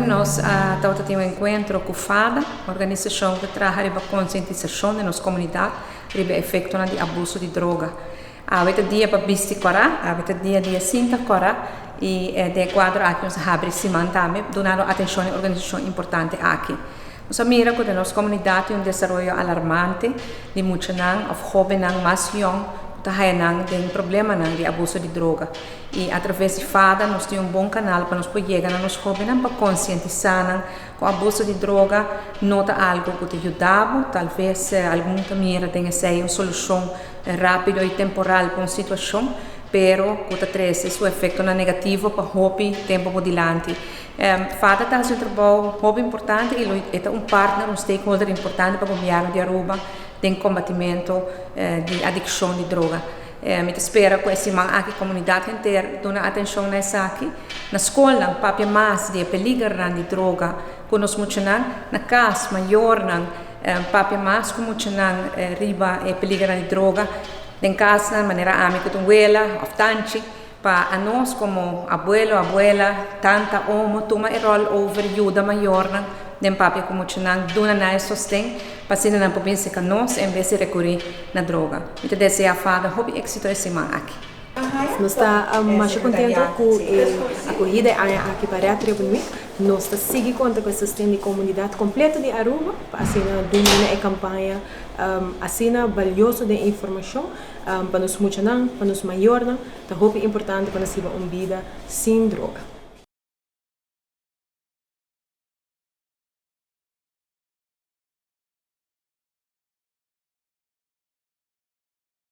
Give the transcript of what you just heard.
Nos tabata tin un enkuentro ku FADA, organisashon ku ta traha riba konsientisashon den nos komunidat riba e efektonan di abuso di droga. Awe ta dia pa bisti kòrá, awe ta dia di e sinta kòrá i den e kuadro aki nos a habri siman tambe dunando atenshon na e organisashon importante aki. Nos a mira ku den nos komunidat tin un desaroyo alarmante di muchanan òf hóbennan mas yòn ku ta haya nan den problemanan di abuso di droga. I atraves di FADA nos tin un bon kanal pa nos por yega na nos hóbennan pa konsientisá nan ku abuso di droga no ta algu ku ta yuda bo. Talves algun ta mira den esei un solushon rápido i temporal pa un situashon, pero ku ta trese su efektonan negativo pa hopi tempu bo dilanti. FADA ta hasi un trabou hopi importante i lo e ta un partner, un stakeholder importante pa gobièrnu di Aruba den kombatimento di adikshon di droga. Mi ta spera ku e siman aki komunidat henter duna atenshon na esaki. Na skolnan papia mas di e peligernan di droga ku nos muchanan. Na kas mayornan papia mas ku muchanan riba e peligernan di droga. Den kasnan manera ami ku ta un wela òf tanchi pa anos komo abuelo, abuela, tanta, omo tuma e ròl over yuda mayornan den papia ku muchanan duna nan e sosten pa asina nan por bin seka nos en bes di rekurí na droga. Mi ta deseá Fada hopi éksito e siman aki. Nos ta masha kontento ku e akohida e aña aki pa Red Ribbon Week. Nos ta sigui konta ku e sosten di komunidat kompleto di Aruba pa asina duna e kampaña asina balioso den informashon pa nos muchanan, pa nos mayornan. Ta hopi importante pa nos hiba un bida sin droga.